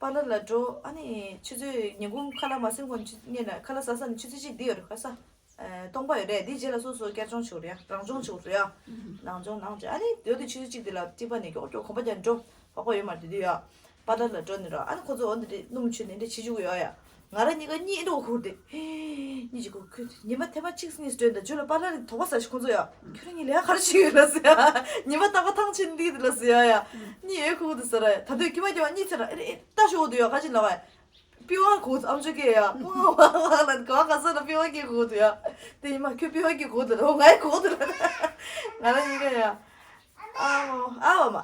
པཱ་ལར་ལ་འགྲོ་ཨ་ནི་ཆུ་ཚོད་ཉིན་གུང་ཁ་ལག་མ་ཟིན་གོང་ཆུ་ཉེ་ལ་ཁ་ལག་ཟ་ས་ནི་ཆུ་ཚོད་གཅིག་དི་ཡོད་ར་ག་ས། སྟོང་པ་ཡོད་རེད་དི་རྗེས་ལ་སོ་སོ་བསྐྱར་སྦྱོང་བྱེད་རེ་ཡ་རང་སྦྱོང་བྱེད་རེ་ཡ། ནང་སྦྱོང་ནང་བྱེད་ཨ་ནི་དེ་དུ་ཆུ་ཚོད་གཅིག་དི་ལ་ཏི་པ་ནི་ཀྱོག་ཀྱོག་གོམ་པ་རྒྱག་འགྲོ། བག་པ་ཡོད་མ་རེད་དེ་དུས་ཡ། པཱ་ལགས་ལ་འགྲོ་ནི་ར་ཨ་ནི་ཁོ་ཚོ་འོ་འདི་འདྲ་སྣུམ་ཆུ་ནི་འདྲ་བྱེད་བཅུག་ཡོད་ཡ། ང་ར་གཉིས་ཀ་གཉིད་འགྲོ་ཁུར་ཏེ། གཉིད་ཅིག་ཁུར་ཁུར་ཉི་མ་ཐེངས་མ་གཅིག་གཉིས་སུ་འགྲོ་འདི་རྗེས་ལ་པཱ་ལགས་ལ་དོགས་པ་ཟ་ཞིག་ཁོ་ཚོ་ཡ། ཁྱོད་རང་གཉིས་ལས་ཀ་ག་རེ་བྱེད་ཡོད་ལ་ཟེར་ཡ། ཉི་མ་རྟག་པ་ཐང་ཆེན་འདི་འདི་ལ་ཟེར་ཡ་ཡ། གཉིད་ཡོད་ཁུར་འདུག་ཟེར་ཡ། ད་དུས་ཁྱི་མ་ཁྱི་མ་གཉིད་ཚེ་ར་ཨེ་རེ་ཨེ་ལྟ་ཞོག་འདུག་ཡ་ག་ཅི་ལ་བ་ཡ། པི་ཝང་གོ་ཨམ་ཅོག་གེ་ཡ། ཝང་ཝང་ཝང་ལ་ག་ག་ས་ལ་པི་ཝང་གེ་གོ་འདུག་ཡ། དེ་ཉི་མ་ཁྱོད་པི་ཝང་གེ་གོ་འདུག་ལ་ང་ཡི་གོ་འདུག་ལ། ང་ར་གཉིས་ཀ་ཡ། ཨ་མ་ཨ་བ་མ།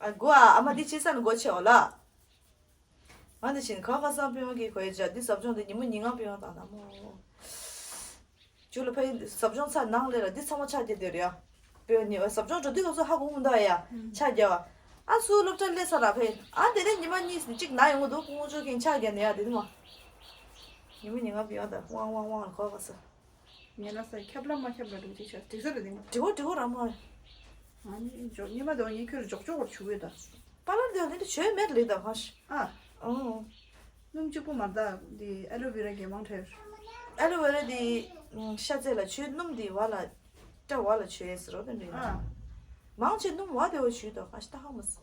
ཨ་མགོ་ཨ་ཨ་མ་འདི་ཆེ་ས་ནི་མགོ་ཆེ་འོ་ལ། ང་འདི་བཞིན་ག་ག་སང་པི་ཝང་གི་གོ་ཡི་ཇ་འདི་ཟབ་སྦྱོང་འདི་ཉི་མ་ཉིན་ལྔ་པི་ཝང་བཏང་ན་མོ། ཇུ་ལ་ཕའི་ཟབ་སྦྱོང་ཚར་ནང་ལས་ལ་འདི་ཚང་མ་ཆ་རྒྱ་དེ་རེད་ཡ། པི་ཝང་ཉི་ཟབ་སྦྱོང་འགྲོ་དུས་སྐབས་སུ་ཧ་གོ་མི་འདུག་ཡ། ཆ་རྒྱ་བ། ཨ་སུ་སློབ་གྲྭ་སླེབས་ས་ར་ཕའི་ཨ་དེ་ནས་ཉི་མ་གཉིས་གཅིག་ན་ཡོང་གི་འདུག་ཁོང་ཚོ་གིན་ཆ་རྒྱ་ནས་ཡ་དེ་ནི་མ། ཉི་མ་ཉིན་ལྔ་པི་ཝང་དང་ཝང་ཝང་ཝང་ལ་གོ་ག་ས། ཉེ་ལ་ས་ཁྱབ་ལ་མ་ཁྱབ་ལ་འགྲོ་ཅི་ཆ་འགྲིག་ས་རེད་དེ་མ། འགྲིག་གོ་འགྲིག་གོ་ར་མ། ཨ་ནི་འཇོག་ཉི་མ་དང་ཉི་ཁྱོད་འཇོག་འཇོག་བར་ཆུ་བས་ད། པ་ལར་དེ་ལ་དེ་ཆོས་མེད་ལེ་ད་ཧ་ཤི། ཨ། ཨོ། སྣུམ་གཅིག་པོ་མ་ད་དེ་ཨ་ལོ་ཝེ་ར་གི་མང་ཁྲེར། ཨ་ལོ་ཝེ་ར་དེ་ཤ་ཚལ་ལ་ཆོས་སྣུམ་དེ་བ་ལ་སྐྲ་བ་ལ་ཆོས་ཟེར་རོ་དེ་འདྲ་ཡིན། ཨ། མང་ཆེ་སྣུམ་བ་དེ་བ་ཆུ་ད་ཧ་ཤི་ད་ཧ་མ་སི།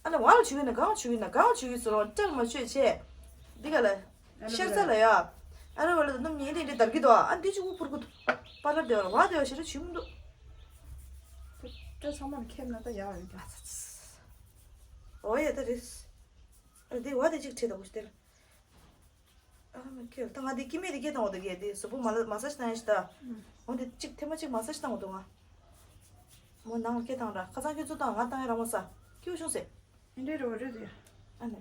ཨ་ལ་བ་ལ་ཆུ་ཡིན་ན་གང་ཆུ་ཡིན་ན་གང་ཆུ་ཡིན་ཟེར་རོ་སྐྲ་ལ་མ་ཆོས་ཆེ། འདི་ག་ལ། ཨ་ལོ་ཤ་ཚལ་ལ་ཡ། ཨ་ལོ་ཝེ་ར་དེ་སྣུམ་ཉིན་རེ་རེ་དར་གི་འདུག་ཨ་འདི་ཆུ་བུ་ཕུར་གི་འདུག་པ་ལར་དེ་བ་ལ་བ་དེ་བ་ཤི་ར་ཆུ་མི་འདུག་སྐྲ་ཚང་མ་ལ་ཁེབས་ན་ད་ཡག་ཡོད་ཀྱང་། ཨོ་ཡ་ད་རེད། ཨ་འདི་བ་དེ་གཅིག་ཁྲིད་དང་གོ་ཤི་དེ་ལ། ཨ་མ་ཁྱོད་ད་ང་འདི་སྐྱེ་དམན་དེ་སྐྱེ་བཏང་བ་དེ་གས་དེ་གཟུགས་པོ་མ་ལ་མ་སཱ་ཇི་བཏང་ཡ་ཞིག་ད། ཨུམ། འོ་འདི་གཅིག་ཐེངས་མ་གཅིག་མ་སཱ་ཇི་བཏང་བ་འདུག་ང་། མོ་ནང་ལ་སྐྱེ་བཏང་ར་ཁ་སང་ཁྱོད་ཚོ་བཏང་ང་བཏང་ཡ་ར་མ་ས། སྐྱིད་བྱུང་ཟེར། ཨེ་འདྲེ་རོ་རེད་དེ། ཨ་ནི།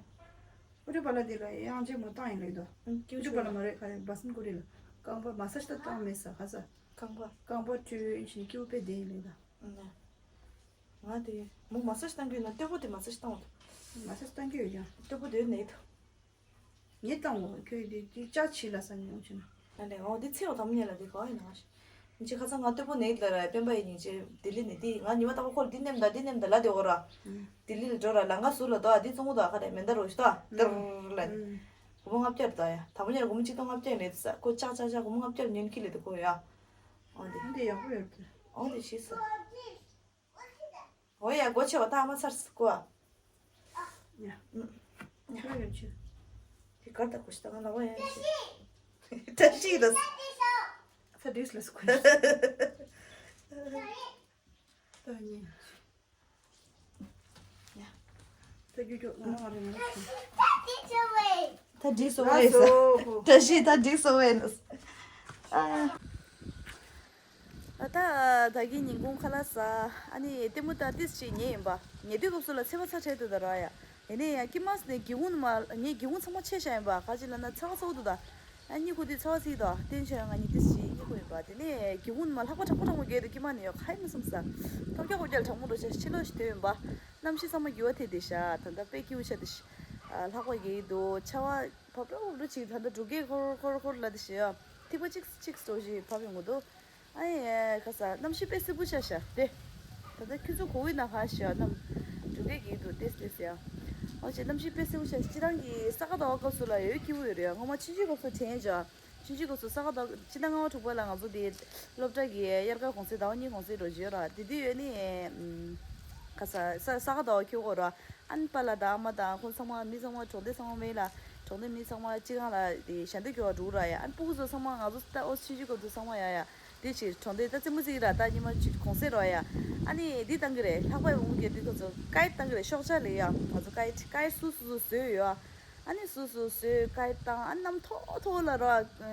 ཨུ་རི་པ་ལ་དེ་ལ་ཡང་ཅིག་མོ་བཏང་ཡིན་ལེ་དོ། ཨུམ་སྐྱིད་ཨུ་རི་པ་ལ་བྱུང་། མ་རེད་ཁ་རེད་བ་སན་ཀུ་རི་ལ། རྐང་པ་མ་སཱ་ཇི་ད་བཏང་མེད་ས་ཁ་ས། རྐང་པ། རྐང་པ་བཀྲུས་ཡིན་ཕྱིན་སྐྱིད་པོ་དཔེ་བདེ་ཡིན་ལེ་ད། ཨ་ནི། ང་དེ་མོ་མ་སཱ་ཇི་བཏང་གི་ཡོད་ན་སྟོད་པོ་དེ་མ་སཱ་ཇི་བཏང་བ་འདུག་མ་སཱ་ཇི་བཏང་གི་ཡོད་ཀྱང་། སྟོད་པོ་དེ་ནས་དུ། ངས་བཏང་བ་ཁྱོད་དེ་དེ་ཅག་ཕྱི་ལ་ས་ཉོ་ཆེ་ན། ཨ་ལས་འོ་དེ་ཚེ་བ་དམ་ཉེ་ལ་དེ་ག་ཡིན་ན་ཞེ། ཁ་སང་ང་སྟོད་པོ་ནས་ལ་ར་སྤེན་པ་ཡི་ཉིན་ཅེ་ལྡི་ལི་ནས་དེ་ང་ཉི་མ་ལྟ་བུ་ཁོ་ལ་འདི་ནེམ་ད་འདི་ནེམ་ད་ལ་དེ་འོ་ར། ལྡི་ལི་ལ་འགྲོ་ར་ལ་ང་ཟུར་ལ་དོ་ཨ་དེ་བཙོང་གོ་དོ་ཨ་ཁ་རེ་མེ་མདའ་རོ་ཞིག་དོ་ཨ་ཏིར་ལ། སྒོར་མོ་ལྔ་བརྒྱ་རེད་དོ་ཡ་དམ་ཉེ་ལ་སྒོར་མོ་གཅིག་སྟོང་ལྔ་བརྒྱ་ནས་དེ་ས་ཁོ་ཅག་ཅག་ཅག་སྒོར་མོ་ལྔ་བརྒྱ་ལ་ཉོན་ཁྱི་ལས་དེ་ཁོ་ཡ། འོ་དེ། འདི་ཡག་པོ་ཡོད་དེ། འོ་དེ་ཤེས་སོ། འོ་ཡ་སྒོ་ཕྱེ་བ་ད་ཨ་མ་ཚར་སི་ཀོ་ཨ། ཡ། ཨུམ། ཡ། ཁྱོད་ཡོད་ཆུ། དེ་གར་ད་ཀུ་ཤི་ད་ང་ལ་བ་ཡ་ཡ་ཆུ། བཀྲ་ཤིས་ལ་སི། ས་དུས་ལ་སི་ཀོ་ཡ། ད་ཉིན། ཡ། ད་རྒྱུ་རྒྱུ་ང་ང་རེ་ང་རེ་ཆུ། ད་འགྲིག་སོང་བས་ས། བཀྲ་ཤིས་ད་འགྲིག་སོང་བས་ན། ཨ། ད་ད་གིན་ཉིན་གུང་ཁ་ལག་ཟ། ཨ་ནི་ལྟད་མོ་ལྟ་ཏིས་ཅིག་ཉལ་ཡིན་པ། ཉལ་དུས་སྐབས་སུ་ལ་ཚེས་པ་ཚ་ཁྲལ་དུ་ད་ར་ཡ། ཡིན་ནའི་ཡང་ཀི་མ་སི་ནས་སྒེའུ་ཁུང་ནི་མ་ངའི་སྒེའུ་ཁུང་ཚང་མ་ཕྱེ་བཞག་ཡིན་པ་ག་ཅི་ལ་ན་ཚ་བ་ཚ་བོ་འདུག་ད། ཨ་གཉིད་ཁུག་དུས་ཚ་བ་ཚིག་ད་བསྟན་ཆོས་ང་གཉིས་ཏིས་ཅིག་གཉིད་ཁུག་ཡིན་པ་དེ་ནས་སྒེའུ་ཁུང་ནི་མ་ལྷགས་པ་དྲག་པོ་དྲག་པོ་བརྒལ་དུ་ཀི་མ་ནི་ཡོད་ཁ་ཡི་མི་སོང་ས། ཐོབ་རྒྱག་གོ་རྒྱག་གྲང་མོ་འགྲོ་ཆ་ཕྱི་ལོགས་ཤིག་ཐོན་ཡིན་པ། གནམ་གཤིས་ཚང་མ་འགྱུར་བ་ཐེབས་བསྡད་ཤག་ད་ལྟ་དཔེ་སྐྱིད་པོ་ཆགས་བསྡད་ཤག་ལྷགས་པ་རྒྱག་གི་འདུག་ཆར་པ་ཕབ་རབ་རུ་ཅིག་ད་ལྟ་འབྲུག་སྐད་ཁོར་ཁོར་ཁོར་ལ་དེ་ཞེས་ཐིགས་པ་གཅིག་གཅིག་འགྲོ་བཞིན་ཕབ་ཡོང་གི་འདུག་ཨ་ཡེ་ཁ་ས་གནམ་གཤིས་དཔེ་སྲིད་པོ་ཆགས་ཤག་དེ། ད་ལྟ་ཁྱོད་ཚོ་གོ་བའི་ནང་ཧ་ཤག་གནམ་འབྲུག་སྐད་གི་འདུག་ཏེས་ཏེས་ཡ། ཨོ་ཅེ་གནམ་གཤིས་དཔེ་སྲིད་པོ་ཆགས་སྤྱིར་བཏང་གི་ས་ག་ཟླ་བ་སྐབས་སུ་ལ་ཡོད་སྐྱིད་པོ་ཡོད་རེད་ཡ། སྔོན་མ་ཆུ་ཆུ་སྐབས་སུ་དྲན་ཡོད་ཅག་ཆུ་ཆུ་སྐབས་སུ་ས་ག་ཟླ་སྤྱི་ཟླ་ལྔ་པ་དྲུག་པ་ལ་ང་ཚོ་དེ་སློབ་གྲྭ་གི་དབྱར་ཁ་གུང་སེང་ཟླ་བ་གཉིས་གུང་སེང་འགྲོ་བཞིན་ཡོད་ར་དེ་དུས་ཡོད་ནི། ཁ་ས་ས་ས་ག་ཟླ་བ་ཁྱེད་གོ་ར། ཨན་པ་ལགས་དང་ཨ་མ་དང་ཁོང་ཚང་མ་མི་ཚང་མ་གྲོང་སྡེ་ཚང་མ་མེད་ལ། གྲོང་སྡེ་མི་ཚང་མ་སྤྱི་ཁང་ལ་དེ་ཞལ་འདེབས་སྐྱོར་བ་འགྲོ་ར་ཡ། ཨན་སྤུ་གུ་ཚོ་ཚང་མ་ང་ཚོ་ད་ཨོ་ཆུང་ཆུང་སྐབས་དུས་ཚང་མ་ཡ་ཡ། དེ་ཕྱིར་གྲོང་སྡེ་ད་རྩེད་མོ་རྩེ་གི་ར་ད་ཉི་མ་གཅིག་གུང་སེང་ར་ཡ། ཨ་ནི་འདི་བཏང་གི་རེད་ལྷག་པའི་འུ་གེ་འདི་ཁོ་ཚོ་ཀའེ་ཊི་བཏང་གི་རེད་ཤོག་ཆག་ལས་ཡ། ང་ཚོ་ཀའེ་ཊི་ཀའེ་ཊི་སུ་སུ་སུ་བཟོས་ཡོད་ཨ། ཨ་ནི་སུ་སུ་སུ་ཀའེ་ཊི་བཏང་ཨ་གནམ་ཐོག་ཐོག་ལ་ར་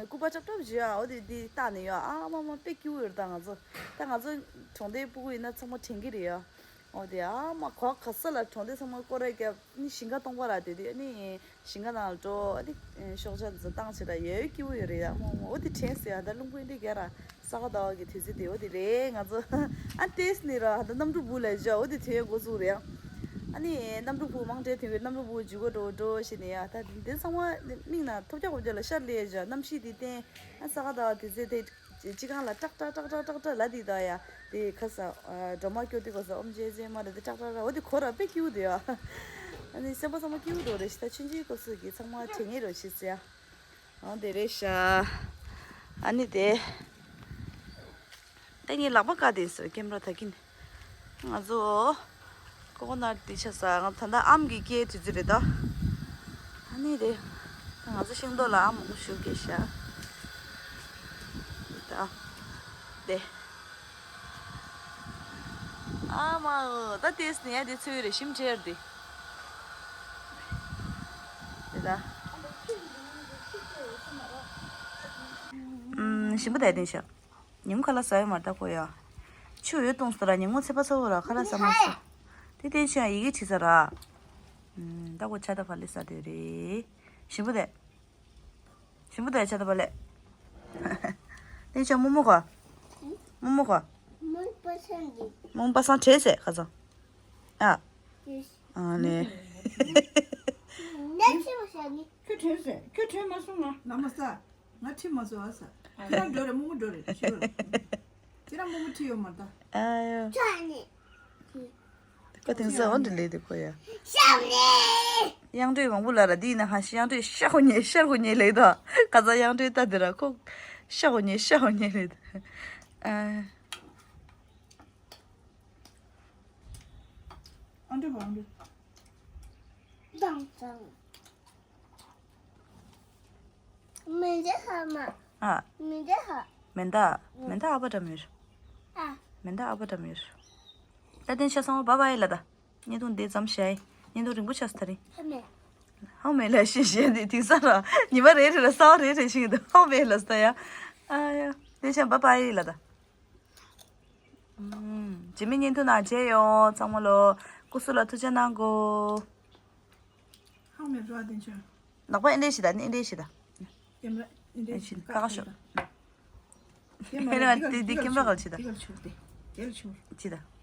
སྐུད་པ་ཅབ་ཅབ་བྱེད་ཡ། འོ་དེ་འདི་བཏང་ནས་ཡ་ཨ་མ་མ་དཔེ་སྐྱིད་པོ་ཡོད་རེད་ད་ང་ཚོ། ད་ང་ཚོ་གྲོང་སྡེའི་སྤུ་གུ་ཡིན་ན་ཚང་མ་དྲན་གི་རེད་ཡ། འོ་དེ་ཨ་མ་གོ་ག་ས་ལ་གྲོང་སྡེ་ཚང་མ་སྐོར་ར་རྒྱབ་ནི་ཞིང་ཁ་སྟོང་པ་ར་དེ་དུས་ནི་ཞིང་ཁ་ནང་ལ་འགྲོ་ནི་ཤོག་བྱ་འཛུལ་བཏང་བྱེད་ར་ཡོད་སྐྱིད་པོ་ཡོད་རེད་ཡ། མོ་མོ་འོ་དེ་དྲན་སོང་ཡ། ད་རླུང་བུ་འདི་རྒྱ་ར་ས་ག་ཟླ་བ་གི་དུས་ཚོད་དེ་འོ་དེ་རེད། ང་ཚོ་ཨ་ཏེས་ནི་ར་ད་གནམ་གྲུ་བུ་ལ་བཞག་འོ་དེ་ཐོན་འགོ་ཚུགས་རེད་ཡ། ཨ་ནི་གནམ་གྲུ་བུ་མང་དྲགས་ཐོན་པའི་གནམ་གྲུ་བུ་འཇུག་གོ་འགྲོ་འགྲོ་བྱེད་ནི་ཡ། ད་འདི་ཚང་མ་མིག་ནང་ཐོབ་རྒྱག་གོ་རྒྱ་ལ་ཤར་ལས་བཞག་གནམ་གཤིས་དེ་བརྟེན་ཨ་ས་ག་ཟླ་བ་དུས་ཚོད་དེ། སྤྱི་ཁང་ལ་ཀྲག་ཀྲག་ཀྲག་ཀྲག་ཀྲག་ཀྲག་ལ་དེ་ད་ཡ། དེ་ཁ་ས་སྒྲོལ་མ་སྐྱོ་དུས་ཁ་ས་ཨོམ་ཇེ་ཇེ་མ་རེད་དེ་ཀྲག་ཀྲག་ཀྲག་འོ་དེ་གོ་ར་དཔེ་སྐྱིད་པོ་འདུག་ཡ། ཨ་ནི་སེམས་པ་ཚང་མ་སྐྱིད་པོ་འགྲོ་རེད་ཤི། ད་ཆུང་ཆུང་སྐབས་སུ་གི་ཚང་མ་དྲན་ངེས་རོ་ཤི་ཟེར་ཡ། འོ་དེ་རེད་ཤ། ཨ་ནི་དེ། ད་ངའི་ལག་པ་བཀག་དེ་ཟེར་ཀེམ་ར་ད་གིན། ང་ཚོ། ཀོ་ཀོ་ནཊ་འདི་ཆ་ས་ང་ད་ལྟ་ཨམ་གྱི་སྐྱེས་དུས་ཚོད་རེད་ད། ཨ་ནི་རེད། ང་ཚོ་ཤིང་ཏོག་ལ་ཨམ་མང་པོ་ཞིག་སྐྱེས་ཤག་ད། དེ། ཨ་མ་ཨོ་ད་ལྟས་ནས་ཡ་དེ་ཚོའི་རེ་ཞིམ་བྲལ་དེ། དེ་ད། ཨུམ་ཞིམ་པོ་ད་དེ་ཤག་ཉིན་མོ་ཁ་ལག་ཟ་ཡོད་མ་རེད་ད་ཁོ་ཡ། ཆུ་འོད་གཏོང་སོང་ར་ཉིན་མོ་ཚེ་པ་ཚ་བོ་ར་ཁ་ལག་ཟ་མ་སོང་། དེ་བསྟན་ཆོས་ཡང་ཡི་གེ་བྲིས་ས་ར། ད་ཁོ་ཆ་ད་ཕ་ལེ་ས་དེ་རེད། ཞིམ་པོ་དེ། ཞིམ་པོ་དེ་ཆ་ད་ཕ་ལེ། དེ་ཆ་མོ་མོ་གོ། མོ་མོ་གོ། མོ་པ་སང་དྲེས་སེ་ཁ་ཚང་། ཨ། ཨ་ནེ། ཁྱོད་དྲན་སོང་ང་། ལ་མ་ས། ང་ཁྲིད་མ་སོང་ཨ་ས། ཁྱེད་རང་འགྲོ་རེད། མོ་མོ་འགྲོ་རེད། ཁྱེད་རང་མོ་མོ་ཁྲིད་ཡོད་མ་རེད་ད། ཨ་ཡོ། ཁོ་དེང་སང་འོ་འདྲ་ལས་དེ་ཁོ་ཡ། གཡང་འགྲོས་མང་པོ་ལ་ར་འདི་ཡིན་ན་ཧ་ཤི་གཡང་འགྲོས་ཤ་ཁོ་ཉེ་ཤར་ཁོ་ཉེ་ལས་ད། ཁ་ཚ་གཡང་འགྲོས་ད་འདི་ར་ཁོ་ཤ་ཁོ་ཉེ་ཤ་ཁོ་ཉེ་ལས་ད། ཨ། ཨ་འགྲོས་པ་ཨ་འགྲོས། དང་དང་། མེ་མདའ་ཧ་མ། ཨ། མེ་མདའ་ཧ། མེ་མདའ། མེ་མདའ་ཨ་པ་འདྲ་མོ་ཡོད། ཨ། མེ་མདའ་ཨ་པ་འདྲ་མོ་ཡོད། ད་དེ་ཤ་ཚང་མ་བ་བ་ཡི་ལ་ད། བརྙན་ཐུང་འདི་ཙམ་བྱས། བརྙན་ཐུང་རིང་པོ་ཆགས་སོང་ད་རིང་། ཧ་མེ། ཧ་མེ་ལ་ཤི་ཤི་འདི་དེང་སང་ར་ཉི་མ་རེ་རེ་ལ་ས་བ་རེ་རེ་ཞིག་འདུག་ཧ་མེ་ལ་ས་ཡ། ཨ་ཡ། དེ་ཤ་བ་བ་ཡི་ལ་ད། ཨུམ། རྗེས་མའི་བརྙན་ཐུང་ནང་མཇལ་ཡོང་། ཚང་མ་ལོ། སྐུ་གཟུགས་ལ་ཐུགས་ཅག་གནང་གོ། ཧང་མེད་འགྲོ་བ་དེ་ཆོ། ནག་པ་ཨེ་འདྲས་ཞིག་ད་ནི་ཨེ་འདྲས་ཞིག་ད། ཀེམ་ར་ཨེ་འདྲས་ཞིག་ད་ཀ་ཀ་ཤོག་ཀེམ་ར་ཨེ་ར་འདི་འདི་འདི་ཀེམ་ར་ག་ལ་ཞིག་ད། འདི་ག་ལ་ཆུར་ཏེ། འདི་ག་ལ་ཆུར། ཞིག་ད།